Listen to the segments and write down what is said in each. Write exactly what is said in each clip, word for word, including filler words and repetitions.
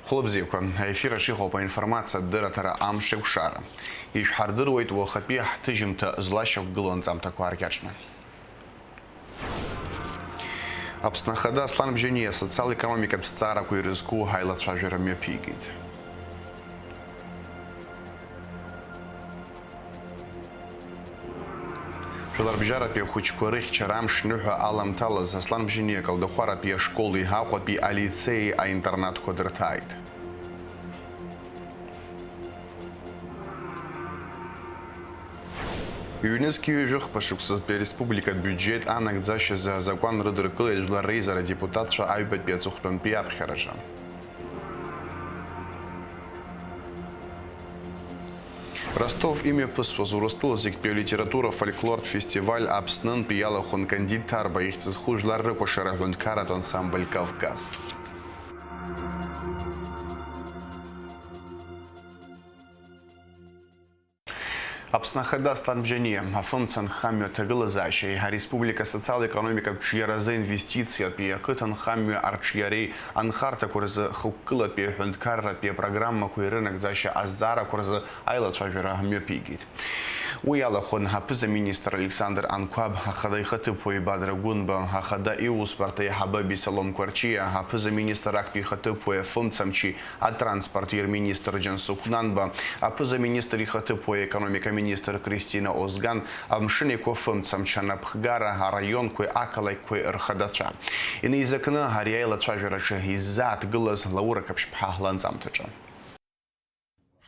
Хәлыбзиақәа, аефир аҿы иҟоуп аинформациатә дырраҭара Амш еиқәшара. Ишәҳардыруеит уахатәи ҳҭыжьымҭа злашьақәгылоу анҵамҭақәа ааркьаҿны. Аԥсны Ахада Аслан Бжьаниа асоциал-економикатә зҵаарақәа ирызку аилацәажәара мҩаԥигеит. Жәларбжьаратәи ахәыҷқәа рыхьчара амш ныҳәа аламҭалаз Аслан Бжьаниа Калдахәаратәи ашколи Аҟәатәи алицеии аинтернатқәа дырҭааит. Ҩнызқьи ҩажәихәба шықәсазтәи ареспубликатә биуџьет анагӡашьазы азакәан рыдыркылеит Жәлар Реизара адепутатцәа аҩбатәи аҵыхәтәантәи аԥхьараҿы. Ростов имҩаԥысуаз Урыстәыла зегьтәи алитература фольклортә фестиваль Аԥснынтәи иалахәын Кандид Ҭарба ихьӡ зху жәлар рыкәашара аҳәынҭқарратә ансамбль Кавказ. Аԥсны Ахада Аслан Бжьаниа афымца анхамҩа аҭагылазаашьеи ареспублика асоциал-економикатә ҿиаразы инвестициатәи ақыҭанхамҩа арҿиареи анхарҭақәа рзы хықәкылатәи аҳәынҭқарратәи апрограммақәеи рынагӡашьа азҵаарақәа рзы аилацәажәара мҩаԥигеит. Уи иалахәын аԥыза-министр Александр Анқәаб, ахада ихаҭыԥуаҩ Бадра Гәынба, ахада иусбарҭа аиҳабы Бесалом Қәарчиа, аԥыза-министр актәи ихаҭыԥуаҩ афымцамчи атранспорти рминистр Џьансыхә Нанба, аԥыза-министр ихаҭыԥуаҩ аекономика министр Кристина Озган, амшын еиқәа фымцамч анапхгара араионқәеи ақалақьқәеи рхадацәа. Инеизакны ари аилацәажәараҿы иззааҭгылаз Лаура Қаԥшьԥҳа ланҵамҭаҿы.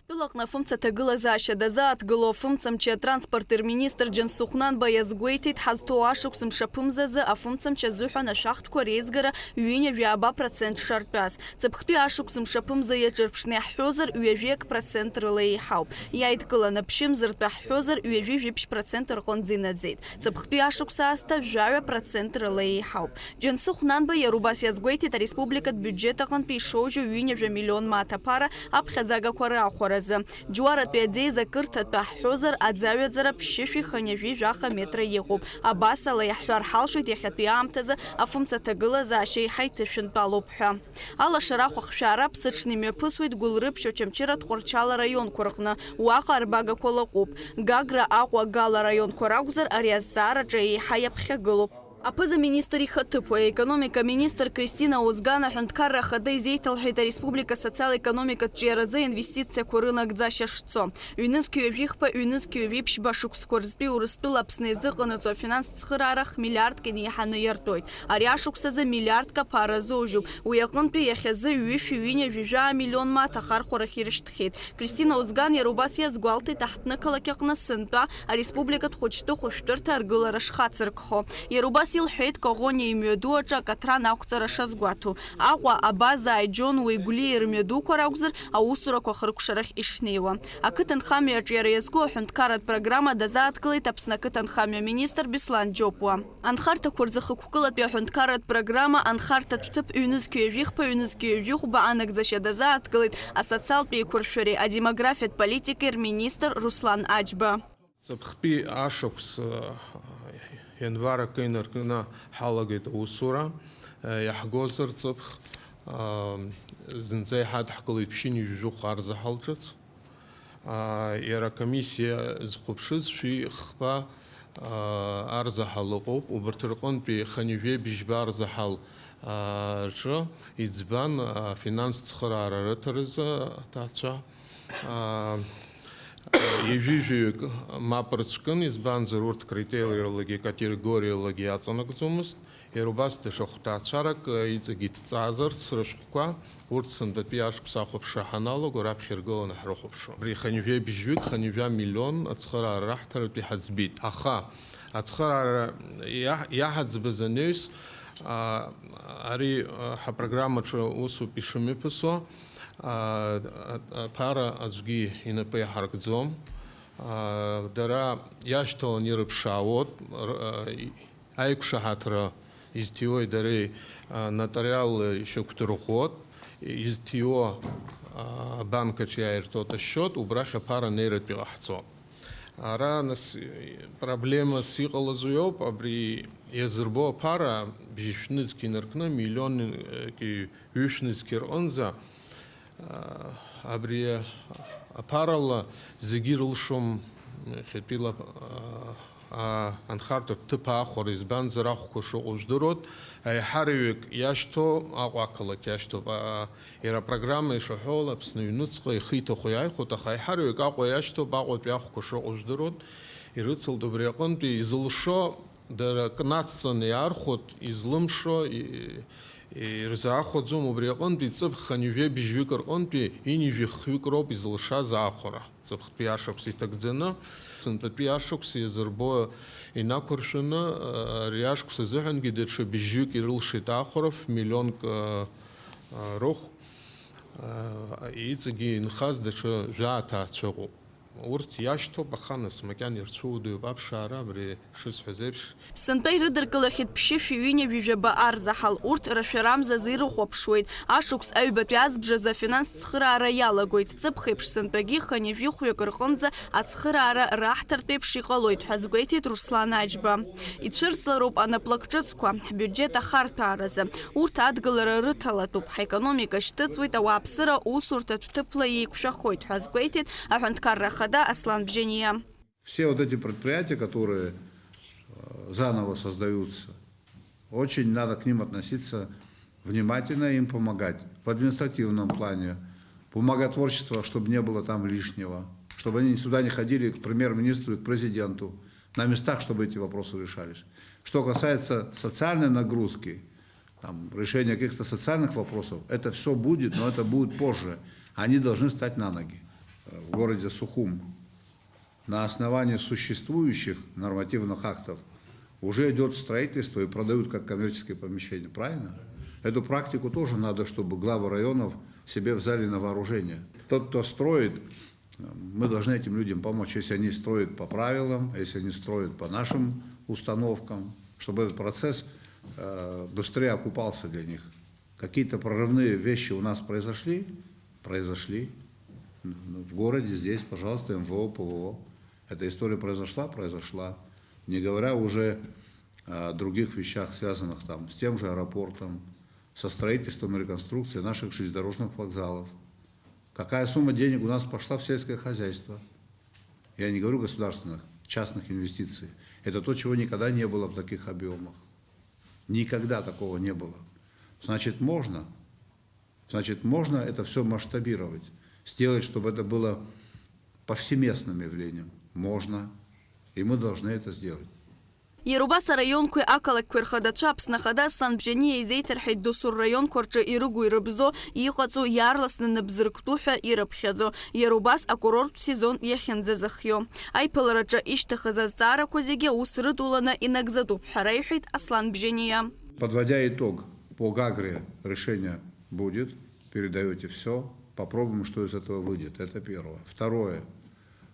Ҳтәылаҟны афымца аҭагылазаашьа дазааҭгылоу афымцамчи атранспорти рминистр Џьансыхә Нанба иазгәеиҭеит, ҳазҭоу ашықәс мшаԥымзазы афымцамч азыҳәан ашәахтәқәа реизгара ҩынҩажәи ааба процент шартәаз. Ҵыԥхтәи ашықәс мшаԥымза иаҿырԥшны иаҳҳәозар, ҩажәи акы процент рыла еиҳауп. Иааидкыланы ԥшьымз ртәы ҳҳәозар, ҩажәи жәиԥшь процент рҟынӡа инаӡеит. Ҵыԥхтәи ашықәс аасҭа жәаҩа процент рыла еиҳауп. Џьансыхә Нанба иара убас иазгәеиҭеит ареспубликатә биуџьет аҟынтәи ишоужьу ҩынҩажәа миллион мааҭ аԥара аԥхьаӡагақәа раахәаразы. Џьуаратәи аӡеиза кырҭа атәы ҳҳәозар, аӡаҩаӡара ԥшьышәи хынҩажәи жәаха метра иҟоуп. Абасала, иаҳҳәар ҳалшоит иахьатәи аамҭазы афымца аҭагылазаашьа еиҳа иҭышәынтәалоуп ҳәа. Алашара ахәахшәара аԥсыҽны имҩаԥысуеит Гәылрыԥшь, Очамчыра, Тҟәарчал араионқәа рҟны, уаҟа арбагақәа лаҟәуп. Гагра, Аҟәа, Гал араионқәа ракәзар, ари азҵаараҿы еиҳа иаԥхьагылоуп. Аԥыза-министр ихаҭыԥуаҩ, аекономика аминистр Кристина Озган Аҳәынҭқарра Ахада изеиҭалҳәеит ареспублика асоциал-економикатә ҿиаразы аинвестициақәа рынагӡашьа шцо. Ҩнызқь ҩажәихԥа, ҩнызқь ҩажәиԥшьба шықәсқәа рзтәи Урыстәыла Аԥсны иазыҟанаҵо афинанстә цхыраарахь миллиардк инеиҳаны иартуеит. Ари ашықәсазы миллиардк аԥара азоужьуп. Уи аҟынтәи иахьазы ҩышәи ҩынҩажәи жәаа миллион мааҭ ахархәарахь ирышьҭхьеит. Кристина Озган иара убас иазгәалҭеит аҳҭнықалақь аҟны сынтәа ареспубликатә хәыҷтәы хәышәтәырҭа аргылара шхацыркхо. Иара убас илҳәеит Коӷониа имҩаду аҿы акаҭран ақәҵара шазгәаҭоу, Аҟәа, Абазааи Џьонуеи Гәлиеи рымҩадуқәа ракәзар, аусурақәа ахыркәшарахь ишнеиуа. Ақыҭанхамҩа аҿиара иазку аҳәынҭқарратә программа дазааҭгылеит Аԥсны ақыҭанхамҩа министр Беслан Џьопуа. Анхарҭақәа рзы хықәкылатәи аҳәынҭқарратә программа анхарҭатә ҭыԥ ҩнызқь ҩажәихԥа, ҩнызқь ҩажәихәба анагӡашьа дазааҭгылеит асоциалтә еиқәыршәареи адемографиатә политикеи рминистр Руслан Аџьба. Ҵыԥхтәи ашықәс, э, ианвар акы инаркны ҳалагеит аусура. Э, иаҳгозар ҵыԥх, э, зынӡа иҳадҳкылеит ԥшьынҩажәи жәохә арзаҳал ҿыц. Иара акомиссиа зхәаԥшыз шәи хԥа арзаҳал ыҟоуп. Убарҭ рҟынтәи хынҩажәи бжьба арзаҳал рҿы иӡбан афинанстә цхыраара рыҭаразы аҭаацәа ҩажәижәаҩык мап рыцәкын, избанзар урҭ критериалагьы категориалагьы иаҵанакӡомызт. Иара убас даҽа хәҭаацәарак, э, иҵегь иҭҵаазарц рышәҟәқәа, урҭ сынтәатәи ашықәс ахәаԥшра ҳаналаго раԥхьа иргыланы ҳрыхәаԥшуан. Абри хынҩажәи бжьҩык, хынҩажәа миллион ацхыраара раҳҭаратәы иҳаӡбеит. Аха ацхыраара иаҳ-, иаҳаӡбаз анаҩс, а, ари, а, ҳапрограммаҿы усоуп ишымҩаԥысуа, а, а, аԥара аӡәгьы инапы иаҳаркӡом. А, дара иашьҭаланы ирыԥшаауоуп, р-, а, и-, Аиқәшаҳаҭра изҭиуеи дареи, а, нотариалла ишьақәдырӷәӷәоит, изҭиуа, а, абанк аҿы иааиртуеит ашьчиот, убрахь аԥара анеиратәы иҟаҳҵоит. Ара, нас, проблемас иҟалаз уи ауп, абри иазырбо аԥара бжьышә нызқь инаркны миллион, э, ки-, ҩышә нызқь рҟынӡа Абри аԥарала зегьы ирылшом иахьатәила, аа, анхарҭа ҭыԥ аахәара, избанзар, ахәқәа шыҟоу жәдыруеит. Аиҳараҩык иашьҭоу Аҟәа ақалақь иашьҭоуп. Аа, иара апрограмма ишаҳәо ала Аԥсны аҩнуҵҟа ихы иҭаху иааихәоит, аха аиҳараҩык Аҟәа иашьҭоуп, Аҟәатәи ахәқәа шыҟоу жәдыруеит. Ирыцылт убри аҟынтәи изылшо, дара кнацҵаны иаархәоит, излымшо, и-, ирзаахәаӡом. Убри аҟынтәи ҵыԥх ҩажәи бжьҩык рҟынтәи ҩынҩажәи хҩык роуп изылшаз аахәара. Ҵыԥхтәи ашықәс иҭагӡаны, сынтәатәи ашықәс иазырбо инақәыршәаны, ари ашықәс азыҳәангьы даҽа бжьҩык ирылшеит аахәара, ф-миллионк, а, а, рыхә, а, иҵегьы инхаз даҽа жәаа ҭаацәа ыҟоуп. Урҭ иашьҭоуп, аха нас макьана ирцәыуадаҩуп аԥшаара, абри шысҳәаз еиԥш, Сынтәа ирыдыркылахьеит ԥшьышәи ҩынҩажәи жәаба арзаҳал, урҭ рашәарамзазы ирыхәаԥшуеит. Ашықәс аҩбатәи азбжазы афинанстә цхыраара иалагоит. Ҵыԥх еиԥш сынтәагьы хынҩажәи хәҩык рҟынӡа ацхыраара раҳҭартә еиԥш иҟалоит ҳәа азгәеиҭеит Руслан Аџьба. Ицәырҵлароуп анаплак ҿыцқәа, ҳбиуџьет ахарҭәааразы. Урҭ адгылара рыҭалатәуп, ҳаекономика шьҭыҵуеит, ауааԥсыра усурҭатә ҭыԥла еиқәшәахоит ҳәа азгәеиҭеит аҳәынҭқарра ахада Аслан Бжьаниа. Все вот эти предприятия, которые, э, заново создаются, очень надо к ним относиться внимательно, им помогать в административном плане, бумаготворчество, чтобы не было там лишнего, чтобы они сюда не ходили к премьер-министру и к президенту, на местах, чтобы эти вопросы решались. Что касается социальной нагрузки, там, решения каких-то социальных вопросов, это все будет, но это будет позже. Они должны встать на ноги. Э, в городе Сухум на основании существующих нормативных актов уже идет строительство и продают как коммерческие помещения, правильно? Эту практику тоже надо, чтобы главы районов себе взяли на вооружение. Тот, кто строит, мы должны этим людям помочь, если они строят по правилам, если они строят по нашим установкам, чтобы этот процесс, э, быстрее окупался для них. Какие-то прорывные вещи у нас произошли, произошли. В городе здесь, пожалуйста, М В О, П В О. Эта история произошла, произошла. Не говоря уже о других вещах, связанных там с тем же аэропортом, со строительством и реконструкцией наших железнодорожных вокзалов. Какая сумма денег у нас пошла в сельское хозяйство? Я не говорю государственных, частных инвестиций. Это то, чего никогда не было в таких объемах. Никогда такого не было. Значит, можно. Значит, можно это все масштабировать, сделать, чтобы это было повсеместным явлением. Можно. И мы должны это сделать. Иара убас араионқәеи ақалақьқәеи рхадацәа Аԥсны Ахада Аслан Бжьаниа изеиҭарҳәеит досу рраионқәа рҿы ирыгу-ирыбзо, иҟаҵоу иаарласны нап зырктәу ҳәа ирыԥхьаӡо, иара убас акурорттә сезон иахьынӡазыхио. Аиԥылараҿы ишьҭыхыз азҵаарақәа зегьы аус рыдуланы инагӡатәуп ҳәа реиҳәеит Аслан Бжьаниа. Подводя итог, по Гагре решение будет, передаёте всё, попробуем, что из этого выйдет. Это первое. Второе.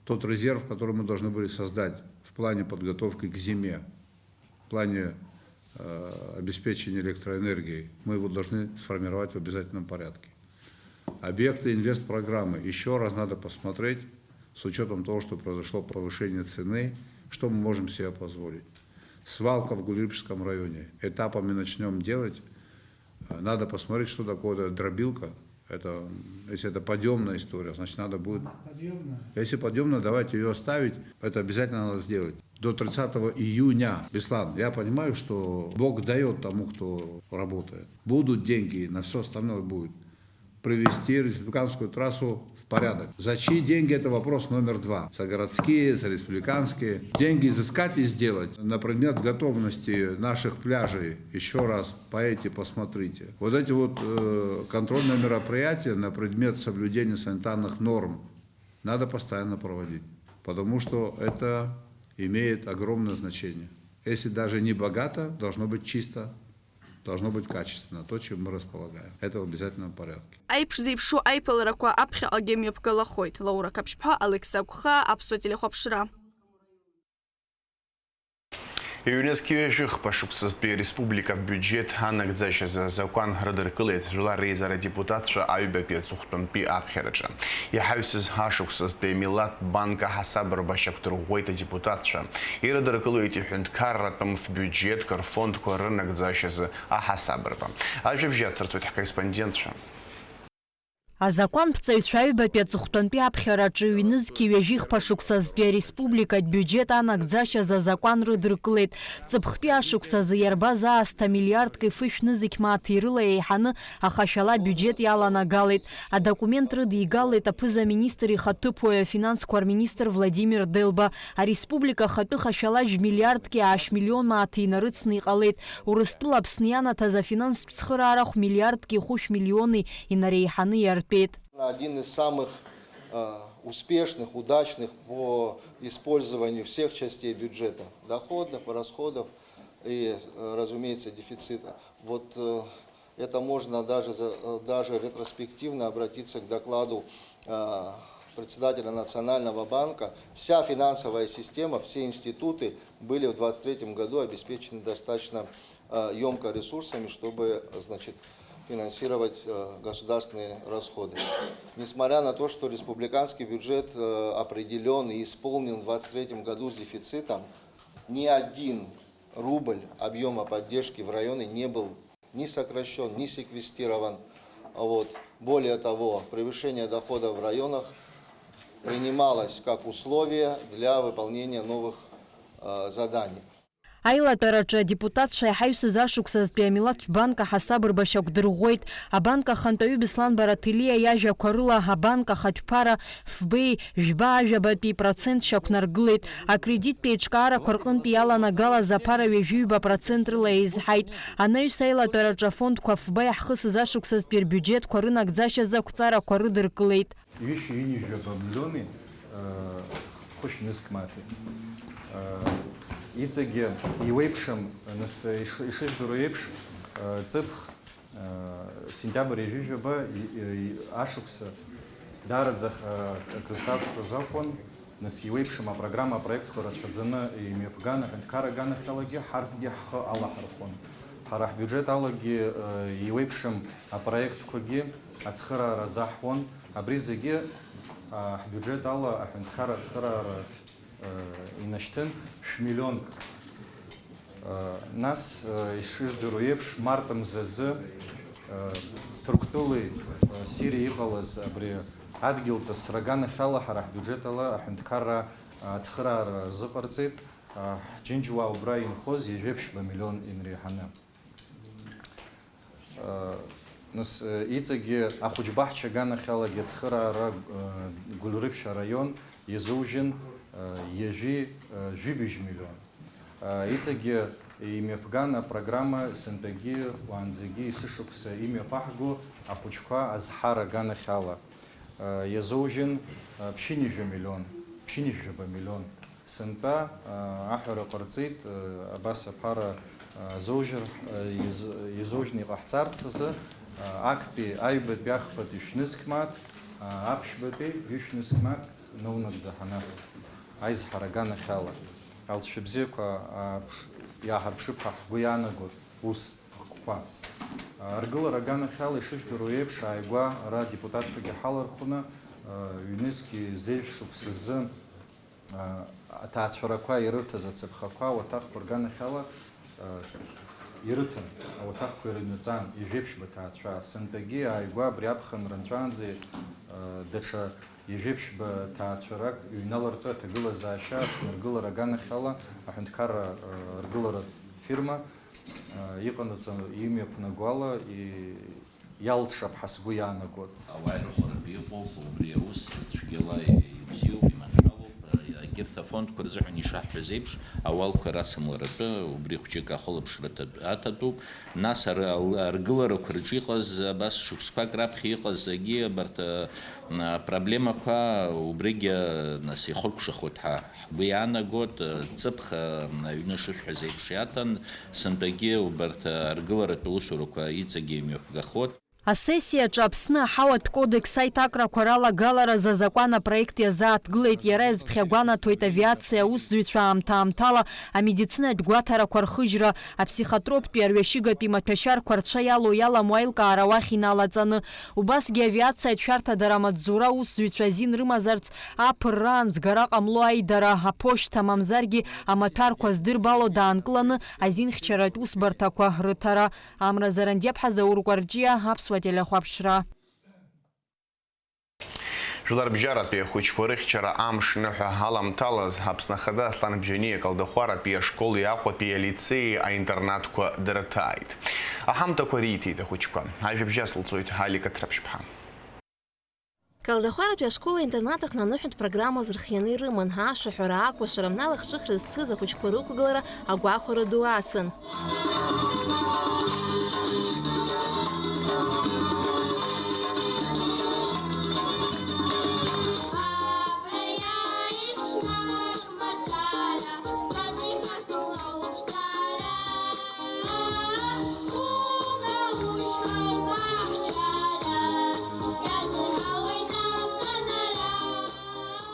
Тот резерв, который мы должны были создать в плане подготовки к зиме, в плане, э, обеспечения электроэнергией, мы его должны сформировать в обязательном порядке. Объекты инвестпрограммы. Ещё раз надо посмотреть, с учётом того, что произошло повышение цены, что мы можем себе позволить. Свалка в Гулрипшском районе. Этапами начнём делать. Надо посмотреть, что такое эта дробилка. Это, если это подъёмная история, значит, надо будет... Подъёмная. Если подъёмная, давайте её оставить. Это обязательно надо сделать. До тридцатого июня. Беслан, я понимаю, что Бог даёт тому, кто работает. Будут деньги, на всё остальное будет. Привести республиканскую трассу в порядок. За чьи деньги — это вопрос номер два. За городские, за республиканские. Деньги изыскать и сделать. На предмет готовности наших пляжей ещё раз поедете, посмотрите. Вот эти вот, э, контрольные мероприятия на предмет соблюдения санитарных норм надо постоянно проводить, потому что это имеет огромное значение. Если даже не богато, должно быть чисто, должно быть качественно, то, чем мы располагаем. Это в обязательном порядке. Аиԥш зеиԥшу аиԥыларақәа аԥхьаҟагьы мҩаԥгалахоит. Лаура Қаԥшьԥҳа, Алықьса Гәхаа, Аԥсуа телехәаԥшра. Ҩнызқь ҩажәи хԥа шықәсазтәи ареспублика абиуџьеҭ анагӡашьазы азакәан рыдыркылеит Жәлар Реизара адепутатцәа аҩбатәи аҵыхәтәантәи аԥхьараҿы. Иҳаҩсыз ашықәсазтәи амилаҭтә банк аҳасабырба шьақәдырӷәӷәеит адепутатцәа. Ирыдыркылоит иҳәынҭқарратәым фбиуџьетк рфондқәа рынагӡашьазы аҳасабырба. Ажәабжь иацырҵоит ҳкорреспондентцәа. Азакәанԥҵаҩцәа аҩбатәи аҵыхәтәантәи аԥхьараҿы ҩнызқьи ҩажәихԥа шықәсазтәи ареспубликатә биуџьет анагӡашьаз азакәан рыдыркылеит. Ҵыԥхтәи ашықәсазы иарбаз аасҭа миллиардк ефышә нызқь мааҭи рыла еиҳаны ахашәала абиуџьет иаланагалеит. Адокумент рыдигалеит аԥыза-министр ихаҭыԥуаҩ афинансқәа рминистр Владимир Делба. Ареспублика ахатәы хашәала жәмиллиардки аашә миллион мааҭи инарыцны иҟалеит. Урыстәыла Аԥсны ианаҭаз афинанстә цхыраара хә миллиардки хәышә миллиони инареиҳаны иартәеит. Один из самых, э, успешных, удачных по использованию всех частей бюджета, доходных, расходов и, э, разумеется, дефицита. Вот, э, это можно даже за-, э, даже ретроспективно обратиться к докладу, э, председателя Национального банка. Вся финансовая система, все институты были в двадцать третьем году обеспечены достаточно, э, ёмко ресурсами, чтобы, значит, финансировать, э, государственные расходы. Несмотря на то, что республиканский бюджет, э, определён и исполнен в двадцать третьем году с дефицитом, ни один рубль объёма поддержки в районы не был ни сокращён, ни секвестирован. Вот. Более того, превышение дохода в районах принималось как условие для выполнения новых, э, заданий. Аилатәараҿы адепутатцәа иҳаҩсыз ашықәсазтәи амилаҭтә банк аҳасаб рбашьақә дырӷәӷәеит. Абанк ахантәаҩы Беслан Бараҭелиа иажәақәа рыла, абанк ахатәԥара фбеи жәба ажәабатәи процент шьақәнаргылеит. Акредиттә еиҿкаарақәа рҟынтә иаланагалаз аԥара ҩажәи ҩба процент рыла еизҳаит. Анаҩс аилатәараҿы афондқәа фба иаҳхысыз ашықәсазтәи рбиуџьетқәа рынагӡашьазы ақәҵарақәа рыдыркылеит. Ҩышәи ҩынҩажәаба миллиони, э, хәышә нызқь мааҭи. Э, иҵегьы иуеиԥшым, нас, иш-, ишыжәдыруа еиԥш, э, ҵыԥх, э, сентиабр ҩажәижәаба и-, и-, ашықәса даараӡа, э, акрызҵазкуаз акәын, нас иуеиԥшым апрограмма апроектқәа рацәаӡаны имҩаԥган аҳәынҭқарра аганахьалагьы ҳарҭгьы ҳхы алаҳархәон. Ҳара ҳбиуџьет алагьы, э, иуеиԥшым апроектқәагьы ацхыраара азаҳуан. Абри зегьы, а, ҳбиуџьет ала аҳәынҭқарра ацхыраара, э, инашьҭын шә-миллионк. Э, нас, э, ишыжәдыруа еиԥш, март мзазы, э, Ҭырқәтәылеи, э, Сириеи иҟалаз абри адгьыл ҵысра аганахьала ҳара ҳбиуџьет ала аҳәынҭқарра ацхыраара азыҟарҵеит, э, ҳџьынџьуаа убра инхоз ҩажәеиԥшьба миллион инреиҳаны. Нас, э, иҵегьы ахәыҷбаҳча аганахьалагьы ацхыраара, э, Гәылрыԥшь араион иазужьын, э, ҩажәи, э, жәибжь миллион. Э, иҵегьы имҩаԥган апрограмма сынтәагьы уаанӡагьы есышықәса имҩаԥаҳго ахәыҷқәа азҳара аганахьала. Э, иазужьын, э, ԥшьынҩажәа миллион, ԥшьынҩажәаба миллион. Сынтәа, э, аҳәара ҟарҵеит, э, абас аԥара, э, азоужьыр, э, из-, изоужьны иҟаҳҵарц азы, э, актәи аҩбатәи ахԥатәи шәнызқь мааҭ, э, аԥшьбатәи ҩышәнызқь мааҭ наунагӡа ҳанас аизҳара аганахьала. Алҵшәа бзиақәа, э, ԥш-, иааҳарԥшып ҳәа ҳгәы иаанагоит ус хкқәа. Э, аргылара аганахьала ишыжәдыруа еиԥш, ааигәа ара адепутатцәагьы ҳалархәны, э, ҩнызқьи зежә шықәсазы аҭаацәарақәа ирырҭаз ацаԥхақәа ауаҭахқәа рганахьала, э, ирыҭан, ауаҭахқәа ирыҩнаҵан, ҩажәеиԥшьба ҭаацәа. Сынтәагьы ааигәа абри аԥхынра нҵәаанӡа, э, даҽа ҩажәеиԥшьба ҭаацәарак ҩналартәы аҭагылазаашьа Аԥсны аргылара аганахьала аҳәынҭқарра, э, аргыларатә фирма, э, иҟанаҵо имҩаԥнаго ала, и-, иалҵшап ҳәа сгәы иаанагоит. Ауаа ирыхәаратәы иҟоуп, убри аус цәгьала ибзиоуп, иманшәалоуп. Егьырҭ афондқәа рзыҳәан ишаҳҳәаз еиԥш, ауалқәа рацымларатәы убри хәҷык ахылаԥшра аҭатә-, аҭатәуп. Нас ар-, ал-, аргыларақәа рҿы иҟаз, абас шықәсқәак раԥхьа иҟаз зегьы абарҭ, а, проблемақәа убригьы, нас, ихыркәшахоит ҳәа ҳгәы иаанагоит. Ҵыԥх, а, аҩны шышәҳәаз еиԥш иаҭан, сынтәагьы убарҭ аргыларатә аусурақәа иҵегьы имҩаԥгахоит. Асессиаҿы Аԥсны аҳауатә кодекс аиҭакрақәа ралагаларазы азакәан апроект иазааҭгылеит, иара иазԥхьагәанаҭоит авиациа аусзуҩцәа аамҭа-аамҭала амедицинатә гәаҭарақәа рхыжьра, аԥсихотроптәи арҩашьыгатәи маҭәашьарқәа рцәа иалоу-иаламу аилкаара уахь иналаҵаны. Убасгьы авиациатә шәарҭадара амаҵзура аусзуҩцәа азин рымазарц аԥырра, анҵгара ҟамло аидара, аԥошьҭа, мамзаргьы амаҭәарқәа здырбало даанкыланы азинхьчаратә усбарҭақәа рыҭара. Амра Зарандиаԥҳа, Заур Кәарҷиа, Аԥсуа телехәаԥшра. Жәларбжьаратәи ахәыҷқәа рыхьчара амш ныҳәа аламҭалаз, Аԥсны Ахада Аслан Бжьаниа Калдахәаратәи ашколи Аҟәатәи алицеии аинтернатқәа дырҭааит. Аҳамҭақәа риҭеит ахәыҷқәа. Ажәабжь ацылҵоит Алика Ҭраԥшьԥҳа. Калдахәаратәи ашкол-интернат аҟны аныҳәатә программа азырхианы ирыман, ашәаҳәара, акәашара, алахҿыхра зцыз ахәыҷқәа рықәгылара агәахәара ду ацын.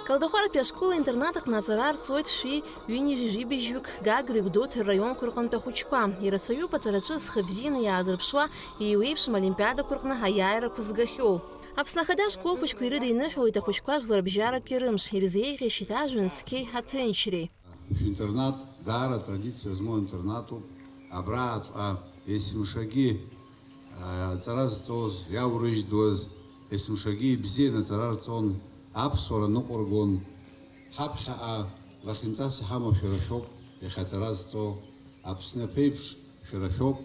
Калдахәаратәи ашкол-интернат аҟны аҵара арҵоит шәи ҩынҩажәи жәибжьҩык Гагреи Гәдоуҭеи рраионқәа рҟынтә ахәыҷқәа. Ирацәаҩуп аҵараҿы зхы бзианы иаазырԥшуа, еиуеиԥшым олимпиадақәа рҟны аиааирақәа згахьоу. Аԥсны Ахада ашколхәыҷқәа ирыдиныҳәалеит ахәыҷқәа жәларбжьаратәи рымш, ирзеиӷьеишьеит ажәҩан цқьеи аҭынчреи. Шәинтернат даара традициа змоу интернатуп. Абраҵәҟьа есымшагьы, аа, аҵара зҵоз, иаурыжьдуаз, есымшагьы ибзианы аҵара рҵон, аԥсуара ныҟәыргон. Ҳаԥхьаҟа лахьынҵас иҳамоу шәара шәоуп, иахьа аҵара зҵо. Аԥсны аԥеиԥш шәара шәоуп.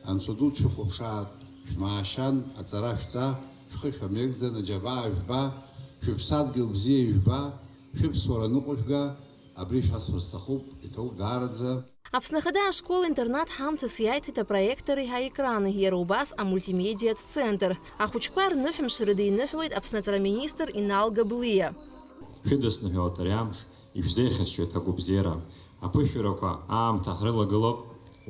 Анцәа ду дшәыхәаԥшааит, шәмаашьан, аҵара шәҵа, шәхы шәамеигӡан, аџьабаа жәба, шәыԥсадгьыл бзиа ижәба, шәыԥсуара ныҟәышәга, абри шәасҳәар сҭахуп, иҭоуп даараӡа. Аԥсны Ахада ашкол-интернат ҳамҭас иаиҭеит апроектори аекрани, иара убас амультимедиатә центр. Ахәыҷқәа рныҳәамш рыдиныҳәалеит Аԥсны аҵараминистр Инал Габлиа. Шәыдысныҳәалт ари амш, ишәзеиӷьасшьоит агәабзиара. Аԥышәарақәа аамҭа ҳрылагылоуп,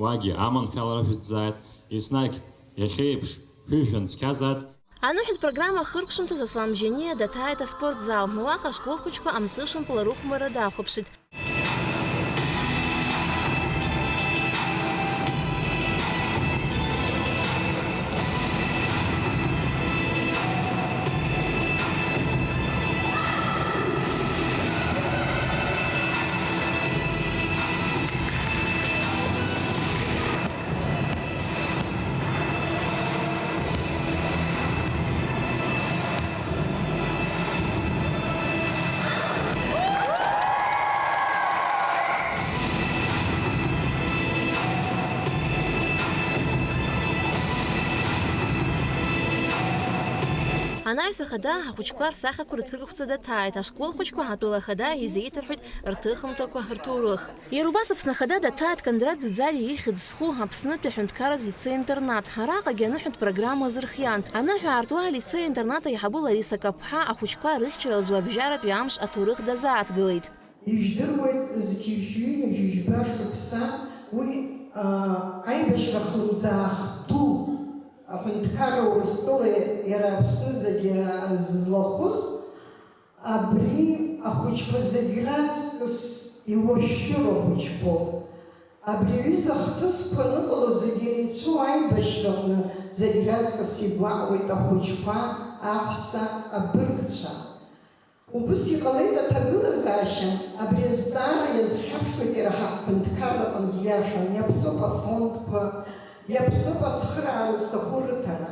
уагьы аманшәалара шәыцзааит, еснагь иахьеиԥш шәыжәҩан цқьазааит. Аныҳәатә программа ахыркәшамҭаз Аслан Бжьаниа даҭааит аспортзал. Уаҟа ашколхәыҷқәа амҵәышәымпыл арыхәмарра дахәаԥшит. Анаҩс ахада ахәыҷқәа рсахьақәа рыцәыргақәҵа даҭааит, ашкол хәыҷқәа атәыла ахада изеиҭарҳәеит рҭыхымҭақәа, рҭоурых. Иара убас Аԥсны Ахада даҭааит Кондрат Ӡиӡариа ихьӡ зху Аԥснытәи аҳәынҭқарратә лицеи-интернат. Араҟагьы аныҳәатә программа азырхиан. Аныҳәа аартуа алицеи-интернат аиҳабы Лариса Каԥҳа ахәыҷқәа рыхьчара лжәларбжьаратәи амш аҭоурых дазааҭгылеит. Ижәдыруеит, зқьи жәшәи ҩынҩажәи жәба шықәса уи, аа, аибашьра хлымӡаах ду аҳәынҭқарра Урыстәыла иара Аԥсны зегьы зызлахәыз. Абри ахәыҷқәа зегь раҵкыс иуашәшәыроу ахәыҷқәоуп. Абри аҩыза ахҭысқәа аныҟало зегь иреицәоу аибашьраҟны зегь раҵкыс игәаҟуеит ахәыҷқәа, аҳәса, абыргцәа. Убыс иҟалеит аҭагылазаашьа, абри азҵаара иазхьаԥшуеит иара ҳаҳәынҭқарраҟынгьы иашан, иаԥҵоуп афондқәа, иаԥҵоуп ацхыраара зҭаху рыҭара.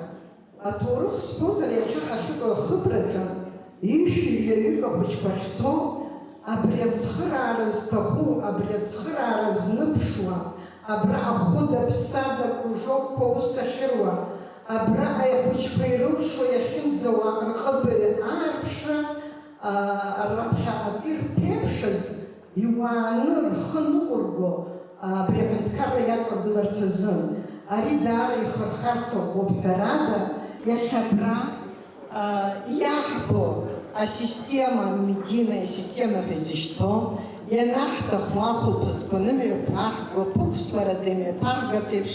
Аҭоурых зқәыз ари иахьа ҳахьыҟоу ахыбраҿы ҩышәи жәаҩык ахәыҷқәа ахьҭоу, абри ацхыраара зҭаху, абри ацхыраара зныԥшуа, абра ахәыда-ԥсада акружокқәа аус ахьыруа, абра ахәыҷқәа ирылшо иахьынӡауа рҟыбаҩ аарԥшра, аа, раԥхьаҟатәи рԥеиԥшыз, иуааны рхы ныҟәырго, абри аҳәынҭқарра иаҵагыларц азын. Ари даара ихырхарҭа ӷәӷәоуп, ҳәарада, иахьа абра, а, иаҳбо асистема, медийная система ҳәа изышьҭоу, ианаҳҭаху ахәылԥазқәа нымҩақәа аҳго, ԥықәсларада имҩаԥаҳгартә еиԥш,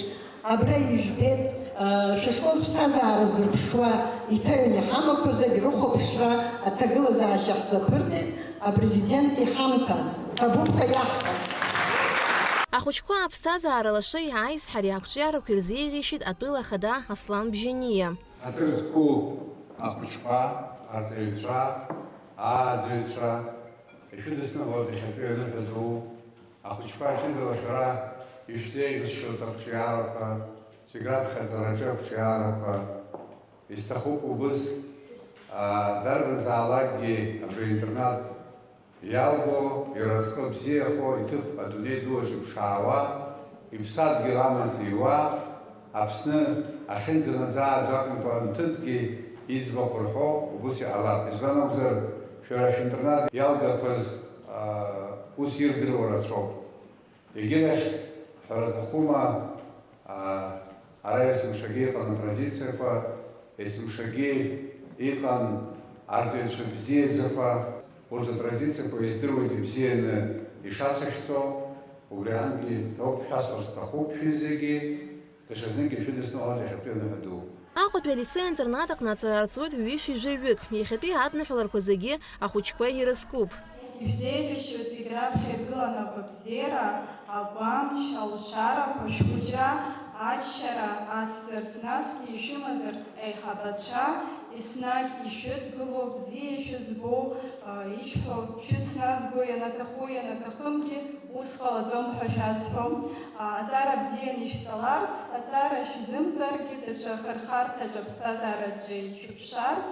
абра ижәбеит, а, шәышкол ԥсҭазаара зырԥшуа иҭаҩын иҳамақәа зегь рыхәаԥшра аҭагылазаашьа ҳзаԥырҵеит. Апрезидент иҳамҭа, ҭабуп ҳәа иаҳҳәап. Ахәыҷқәа аԥсҭазаара лашеи аизҳареи ақәҿиарақәа ирзеиӷьеишьеит атәыла ахада Аслан Бжьаниа. Ҳаҭыр зқәу ахәыҷқәа, арҵаҩцәа, ааӡаҩцәа, ишәыдысныҳәалоит иахьатәи аныҳәа ду. Ахәыҷқәа ҷыдала шәара ишәзеиӷьасшьоит ақәҿиарақәа, зегь раԥхьаӡа араҿы ақәҿиарақәа. Исҭахуп убыс Дарбанзаалакгьы абри аинтернат иалго, иразҟы бзиахо, иҭыԥ адунеи ду аҿы иԥшаауа, иԥсадгьыл амаҵ иуа, Аԥсны ахьынӡанаӡааӡо акәымкәа, нҭыҵгьы иӡбахә рҳәо убыс иҟалап. Избан акәзар, шәара шәинтернат иалгақәаз, аа, ус ирдыруа рацәоуп. Егьырахь, ҳәара аҭахума, аа, ара есымшагьы иҟан атрадициақәа, есымшагьы иҟан арҵаҩцәа бзиаӡақәа, урҭ атрадициақәа издыруеит ибзианы ишацәышәҵо, убри аҟынгьы ҭоуп ҳәа сҳәар сҭахуп шәызегьы, даҽазныкгьы шәыдысныҳәалоит иахьатәи аныҳәа ду. Аҟәатәи алицеи-интернат аҟны аҵара арҵоит ҩышәи жәаҩык. Иахьатәи адныҳәаларқәа зегьы ахәыҷқәа ирызкуп. Ибзеиӷьасшьоит зегь раԥхьа игылан агәабзиара, агәамч, алшарақәа, шәхәыҷра, аччара, ацзарц, насгьы ишәымазарц аиҳабацәа, еснагь ишәыдгыло, бзиа ишәызбо, ишәҳәо шәыцназго, ианаҭаху, ианаҭахымгьы ус ҟалаӡом ҳәа шәазҳәом. Аҵара бзианы ишәҵаларц, аҵара шәзымҵаргьы, даҽа хырхарҭаҿ аԥсҭазаараҿы ишәыԥшаарц,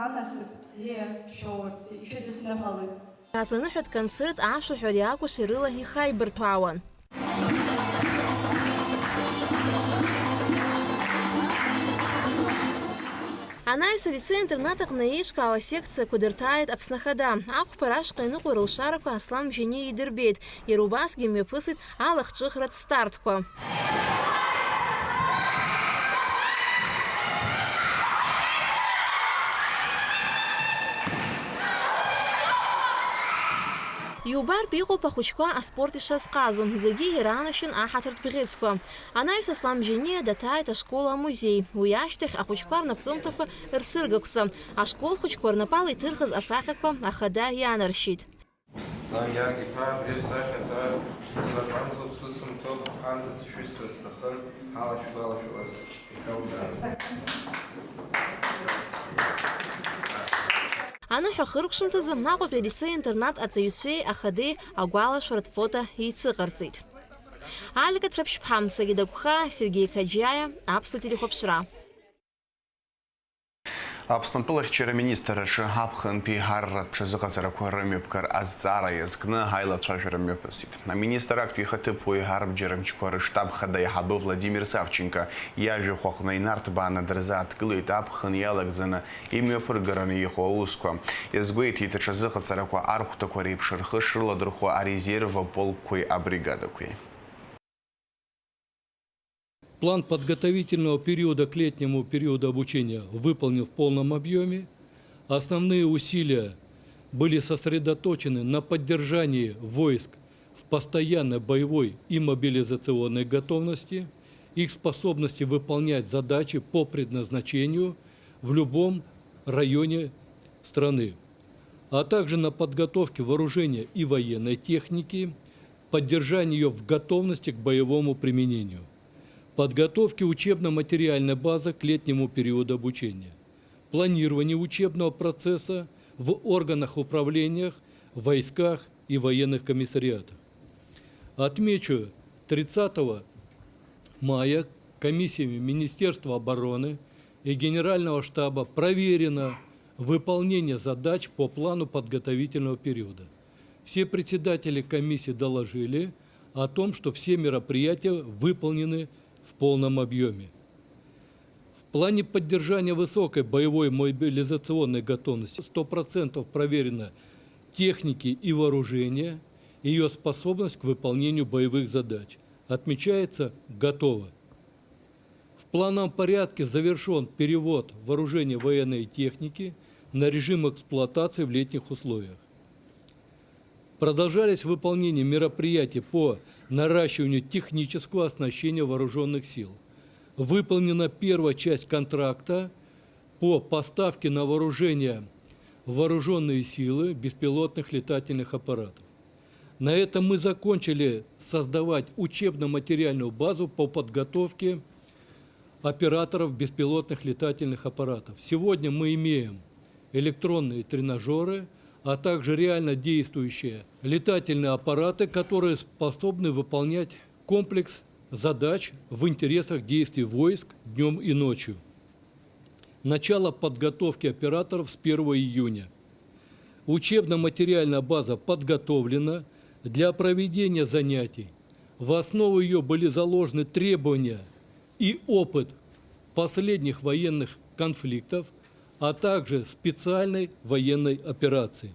анасыԥ бзиа шәоурц ишәыдысныҳәалоит. Аҵаныҳәатә концерт ашәаҳәареи акәашареи рыла ихаибарҭәаауан. Анаҩс алицеи-интернат аҟны еиҿкаау асекциақәа дырҭааит Аԥсны Ахада. Ақәԥара ашҟа иныҟәо рылшарақәа Аслан Бжьаниа идырбеит, иара убасгьы имҩаԥысит алахҿыхратә стартқәа. Иубартә иҟоуп ахәыҷқәа аспорт ишазҟазо, зегьы иранашьан аҳаҭыртә бӷьыцқәа. Анаҩс Аслан Бжьаниа даҭааит ашкол амузеи. Уи ашьҭахь ахәыҷқәа рнапкымҭақәа рцәыргақәҵа, ашкол хәыҷқәа рнапала иҭырхыз асахьақәа ахада ианаршьеит. Аслан Иаг-иԥа, абри асахьа сара сзыҟаҵамҭоуп, сусумҭоуп, ҳанҭа сышәысҭар сҭахын, ҳалашәгәалашәаларц иҭоуп. Аныҳәа хыркәшамҭазы Аҟәатәи алицеи-интернат аҵаҩцәеи ахадеи агәалашәаратә фото еицыҟарҵеит. Алика Ҭраԥшьԥҳа, Сагида Гәхаа, Сергеи Қаџьиаиа, Аԥсуа телехәаԥшра. Аԥсны атәылахьчара аминистрраҿы аԥхынтәи арратә ҽазыҟаҵарақәа рымҩаԥгара азҵаара иазкны аилацәажәара мҩаԥысит. Аминистр актәи ихаҭыԥуаҩ арбџьар мчқәа рыштаб хада аиҳабы Владимир Савченко иажәахә аҟны инарҭбааны дырзааҭгылеит аԥхын иалагӡаны имҩаԥыргараны иҟоу аусқәа. Иазгәеиҭеит, аҽазыҟаҵарақәа архәҭақәа реиԥш рхы шрыладырхәо арезерв аполкқәеи абригадақәеи. План подготовительного периода к летнему периоду обучения выполнен в полном объёме. Основные усилия были сосредоточены на поддержании войск в постоянной боевой и мобилизационной готовности, их способности выполнять задачи по предназначению в любом районе страны, а также на подготовке вооружения и военной техники, поддержание её в готовности к боевому применению, подготовке учебно-материальной базы к летнему периоду обучения, планирование учебного процесса в органах управления, войсках и военных комиссариатах. Отмечу, тридцатого мая комиссиями Министерства обороны и Генерального штаба проверено выполнение задач по плану подготовительного периода. Все председатели комиссий доложили о том, что все мероприятия выполнены в полном объёме. В плане поддержания высокой боевой мобилизационной готовности сто процентов проверено техники и вооружения, её способность к выполнению боевых задач. Отмечается «готово». В плановом порядке завершён перевод вооружения военной техники на режим эксплуатации в летних условиях. Продолжались выполнение мероприятий по наращиванию технического оснащения вооружённых сил. Выполнена первая часть контракта по поставке на вооружение вооружённые силы беспилотных летательных аппаратов. На этом мы закончили создавать учебно-материальную базу по подготовке операторов беспилотных летательных аппаратов. Сегодня мы имеем электронные тренажёры, а также реально действующие летательные аппараты, которые способны выполнять комплекс задач в интересах действий войск днём и ночью. Начало подготовки операторов с первого июня. Учебно-материальная база подготовлена для проведения занятий. В основу её были заложены требования и опыт последних военных конфликтов, а также специальной военной операции.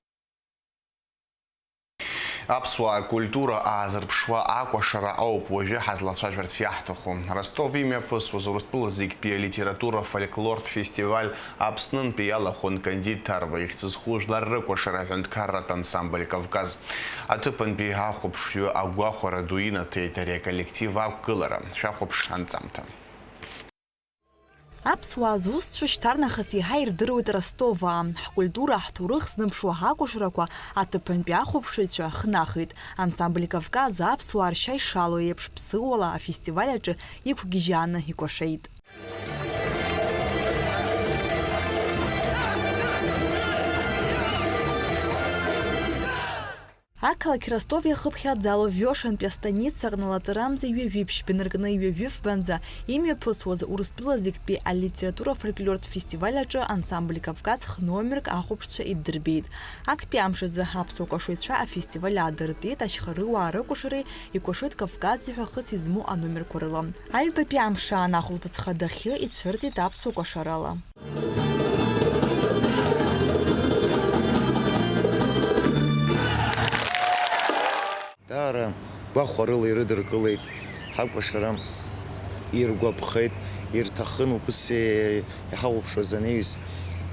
Аԥсуаа ркультура аазырԥшуа акәашара ауп уажәы ҳазлацәажәарц иаҳҭаху. Ростов имҩаԥысуаз Урыстәыла зегьтәи алитература фольклортә фестиваль Аԥснынтәи иалахәын Кандид Ҭарба ихьӡ зху жәлар рыкәашара аҳәынҭқарратә ансамбль Кавказ. Аҭыԥантәи ахәаԥшҩы агәахәара ду инаҭеит ари аколлектив ақәгылара. Шәахәаԥш анҵамҭа. Аԥсуаа зусҭцәа шьҭарнахыс еиҳа ирдыруеит Ростоваа. Ҳкультура, ҳҭоурых зныԥшуа ҳакәашарақәа аҭыԥантәи ахәаԥшыҩцәа хнахит. Ансамбль Кавказ аԥсуаа ршьа ишалоу еиԥш ԥсыуала афестиваль аҿы иқәгьежьааны икәашеит. Ақалақь Ростов иахыԥхьаӡало Вешантәи астаница аҟны лаҵарамза ҩажәи ԥшьба инаркны ҩажәи фбанӡа имҩаԥысуаз Урыстәыла зегьтәи алитература-фольклортә фестиваль аҿы ансамбль Кавказ х-номерк ахәаԥшцәа иддырбеит. Актәи амш азы аԥсуа кәашаҩцәа афестиваль аадыртит, ашьхарыуаа рыкәашареи икәашеит Кавказ ҳәа хыс измоу аномерқәа рыла. Аҩбатәи амш аан ахәылԥыц хадахьы ицәырҵит аԥсуа кәашарала. Даара гәахәарыла ирыдыркылеит ҳакәашара, иргәаԥхеит, ирҭахын убыс иҳахәаԥшуаз анаҩс,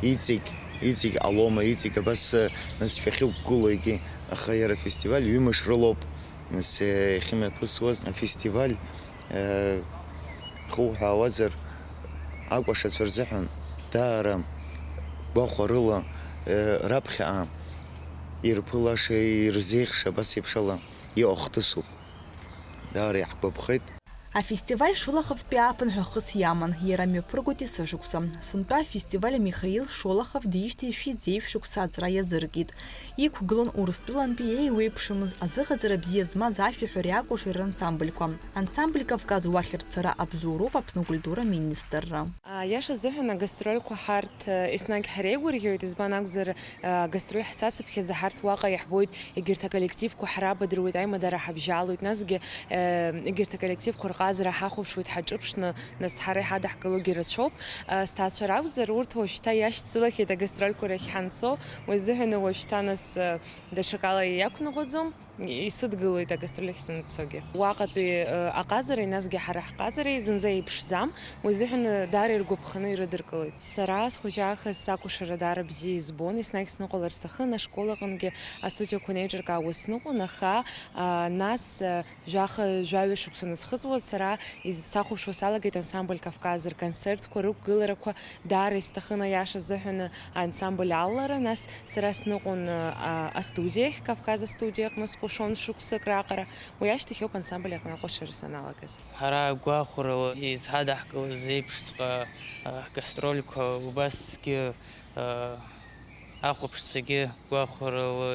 иҵегь, иҵегь ҟалома, иҵегь абас, нас шәахьықәгылоугьы, аха иара афестиваль ҩымш рылоуп, нас иахьымҩаԥысуаз. Афестиваль Э, хыуҳәаауазар, акәашацәа рзыҳәан даара гәахәарыла, э, раԥхьаҟа ирԥылаша, ирзеиӷьша абас еиԥшала иҟоу хҭысуп. Даара иаҳгәаԥхеит. Афестиваль Шолоховтәи ааԥын ҳәа хыс иаман, иара мҩаԥыргоит есышықәса. Сынтәа афестиваль Михаил Шолохов диижьҭеи шәи зеижә шықәса аҵра иазыркит. Иқәгылон Урыстәылантәи еиуеиԥшымыз, азыҟаҵара бзиа змаз ашәаҳәареи акәашареи рансамбльқәа. Ансамбль Кавказ уахь рцара абзоуроуп Аԥсны акультура министрра. Аиаша азыҳәан, агастрольқәа ҳарҭ, э, еснагь ҳреигәырӷьоит, избан акәзар, э, агастроль ҳцацыԥхьаӡа ҳарҭ уаҟа иаҳбоит, егьырҭ аколлективқәа ҳрабадыруеит, аимадара ҳабжьалоит, насгьы, э, егьырҭ аколлективқәа рҟазара ҳахәаԥшуеит ҳаҿыԥшны, нас ҳара иҳадаҳкылогьы рацәоуп. Э, сҭаацәа ракәзар, урҭ уажәшьҭа иашьцылахьеит агастрольқәа рахь ҳанцо, уи азыҳәан уажәшьҭа, нас, э, даҽакала иақәныҟәаӡом. Исыдгылоит агастроль ахь санцогьы. Уаҟатәи, э, аҟазареи насгьы ҳара ҳҟазареи зынӡа еиԥшӡам, уи азыҳәан, э, даара иргәаԥханы ирыдыркылоит. Сара схәыҷаахыс сакәашара даара бзиа избон, еснагь сныҟәалар сҭахын, ашкол аҟынгьы астудиақәа неиҿыркаауа сныҟәон, аха, а, нас, э, жәаха-, жәаҩа шықәса анысхыҵуаз, сара из-, сахәаԥшуа салагеит ансамбль Кавказ рконцертқәа, рықәгыларақәа, Даара исҭахын аиаша азыҳәаны ансамбль алалара, нас сара сныҟәон, а, астудиахь, Кавказ астудиа аҟны скәашон шықәсык раҟара, уи ашьҭахь ауп ансамбль аҟны акәашара саналагаз. Ҳара гәахәарыла изҳадаҳкылаз еиԥшҵәҟьа, а, ҳгастрольқәа убасгьы, а, ахәаԥшцәагьы гәахәарыла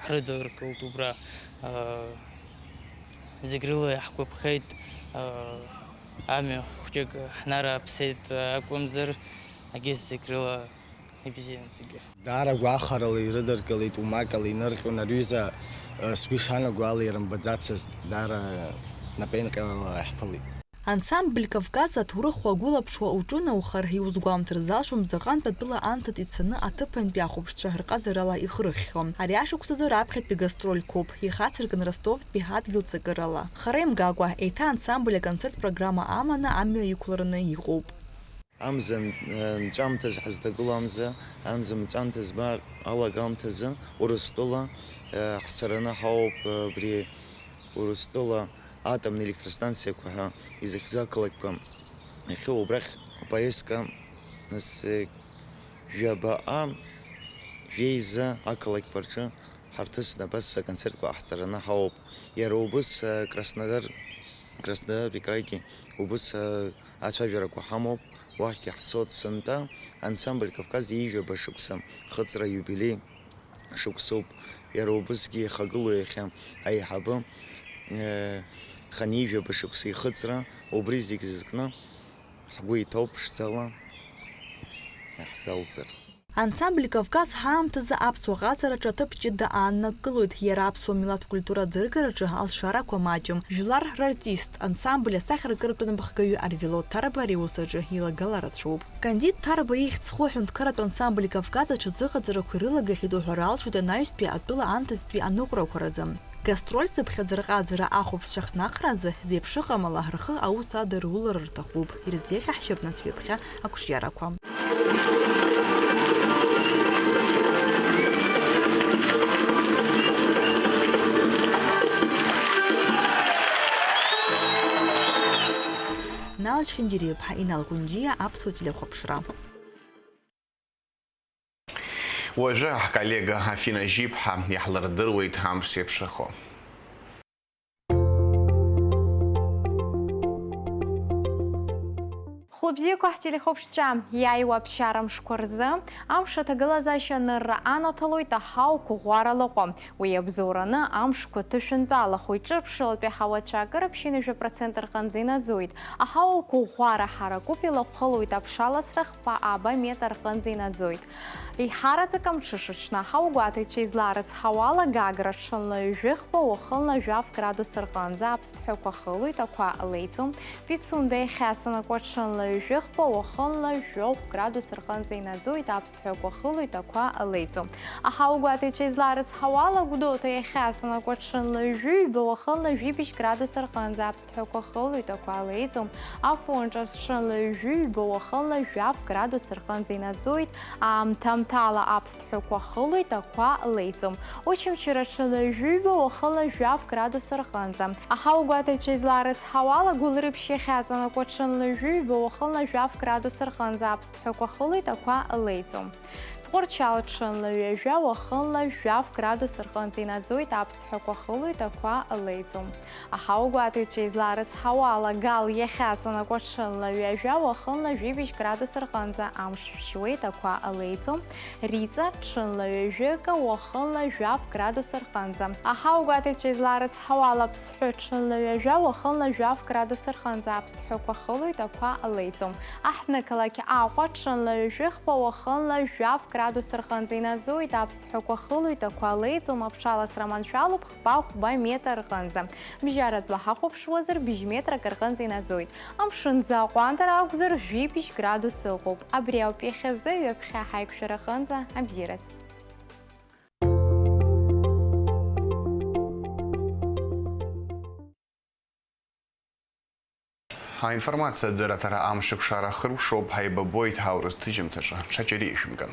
ҳрыдыркылт убра, а, зегь рыла иаҳгәаԥхеит, а, амҩа хәҷык ҳнарааԥсеит акәымзар, Егьыс зегь рыла ибзиан зегьы. Даара гәахәарыла ирыдыркылеит, умакала инырҟьон, ари ҩыза, э, сгәы ишанаго ала ирымбаӡацызт, даара напеинҟьарала иаҳԥылеит. Ансамбль Кавказ аҭоурых уагәылаԥшуа уҿынаухар, иузгәамҭар залшом заҟантә атәыла анҭыҵ ицаны аҭыԥантәи ахәаԥшцәа рҟазарала ихырххьо. Ари ашықәсазы раԥхьатәи гастрольқәоуп, ихацыркын Ростовтәи адгьыл ҵакырала. Хара имгакәа, еиҭа ансамбль аконцерт программа аманы амҩа иқәлараны иҟоуп. Амза н-, нҵәамҭазы ҳазҭагылоу амза, амза нҵәамҭазы ба алагамҭазы Урыстәыла, э, ҳцараны ҳауп, э, абри Урыстәыла атомни електростанциақәа ҳәа изыхьӡу ақалақьқәа ахьыҟоу убрахь поездка, нас, э, жәабаҟа, жәеиза ақалақьқәа рҿы ҳарҭысны абас аконцертқәа ҟаҳҵараны ҳауп. Иара убыс, э, Краснодар, Краснодартәи крайгьы убыс, э, ацәажәарақәа ҳамоуп, уахьгьы ҳцоит сынтәа. Ансамбль Кавказ ҩажәаба шықәса хыҵра иубилеи шықәсоуп. Иара убысгьы ихагылоу иахьа аиҳабы, э, хынҩажәаба шықәса ихыҵра, убри зегь зызкны ҳгәы иҭоуп ԥшӡала. иаҳзалҵыр. Ансамбль Кавказ ҳаамҭазы аԥсуа ҟазараҿы аҭыԥ ҷыда ааннакылоит, иара аԥсуа милаҭ культура аӡыргараҿы алшарақәа маҷым. Жәлар рартист, ансамбль асахьаркыратә напхгаҩы Арвелод Ҭарба ари аус аҿы илагала рацәоуп. Кандид Ҭарба ихьӡ зху аҳәынҭқарратә ансамбль Кавказ аҽазыҟаҵарақәа ирылагахьеит уҳәа ралшоит анаҩстәи атәыла анҭыҵтәи аныҟәрақәа рзы. Гастрольцыԥхьаӡа рҟазара ахәаԥшцәа ахҭнахразы зеиԥшыҟамала рхы аус адырулар рҭахуп. Ирзеиӷьаҳшьап нас ҩаԥхьа ақәҿиарақәа. Нал Чхинджириаԥҳа, Инал Гәынџьиа, Аԥсуа телехәаԥшра. Уажәы ҳколлега Афина Жьиԥҳа иаҳлырдыруеит амш зеиԥшрахо. Хәлыбзиақәа ҳтелехәаԥшцәа, иааиуа аԥсшьара мшқәа рзы амш аҭагылазаашьа анырра анаҭалоит аҳауақәа ӷәӷәара лаҟәы. Уи иабзоураны амшқәа ҭышәынтәалахоит, ҿырԥшылатәи ҳауацәа акыр ԥшьынҩажәа процент рҟынӡа инаӡоит. Аҳауақәа ӷәӷәара ҳаракуп, илахәхылоит аԥшаласра хԥа аба метр рҟынӡа инаӡоит. Еиҳараӡак амҽыша аҽны аҳауагәаҭаҩцәа излаарыцҳауа ала, Гагра ҽынла ҩажәи хԥа, уахынла жәаф градус рҟынӡа аԥсҭҳәақәа хылоит, ақәа леиӡом. Пицунда иахьаҵанакуа ҽынла ҩажәи хԥа, уахынла жәохә градус рҟынӡа инаӡоит, аԥсҭҳәақәа хылоит, ақәа леиӡом. Аҳауагәаҭаҩцәа излаарыцҳауа ала, Гәдоуҭа иахьаҵанакуа ҽынла ҩажәи ҩба, уахынла жәибжь градус рҟынӡа аԥсҭҳәақәа хылоит, ақәа леиӡом. Афон ҿыц ҽынла ҩажәи ҩба, уахынла жәаф градус рҟынӡа инаӡоит, аамҭа-аамҭала аԥсҭҳәақәа хылоит, ақәа леиӡом. Очамчыра ҽынла ҩажәи ҩба, уахынла жәаф градус рҟынӡа. Аҳауагәаҭаҩцәа излаарыцҳауа ала, Гәылрыԥшь иахьаҵанакуа ҽынла ҩажәи ҩба, уахынла жәаф градус рҟынӡа аԥсҭҳәақәа хылоит, ақәа леиӡом. Тҟәарчал ҽынла ҩажәа, уахынла жәаф градус рҟынӡа инаӡоит, аԥсҭҳәақәа хылоит, ақәа леиӡом. Аҳауагәаҭаҩцәа излаарыцҳауа ала, Гал иахьаҵанакуа ҽынла ҩажәа, уахынла жәибжь градус рҟынӡа амш шәшьуеит, ақәа леиӡом. Риҵа ҽынла ҩажәи акы, уахынла жәаф градус рҟынӡа. Аҳауагәаҭаҩцәа излаарыцҳауа ала, Ԥсҳәы ҽынла ҩажәа, уахынла жәаф градус рҟынӡа аԥсҭҳәақәа хылоит, ақәа леиӡом. Аҳҭнықалақь Аҟәа ҽынла ҩажәи хԥа, уахынла жәаф градус рҟынӡа инаӡоит, аԥсҭҳәақәа хылоит, ақәа леиӡом, аԥшаласра маншәалоуп хԥа-хәба метр рҟынӡа. Бжьаратәла ҳахәаԥшуазар, быжь метрак рҟынӡа инаӡоит. Амшын аӡы аҟәандара акәзар, жәибжь градус ыҟоуп. Абри ауп иахьазы, ҩаԥхьа ҳаиқәшәараҟынӡа абзиараз. Аинформациатә дырраҭара амшыкшара ахыркәшоуп, ҳаибабоит ҳаурыс ҭыжьымҭаҿы. Ҽаџьара ишәымган.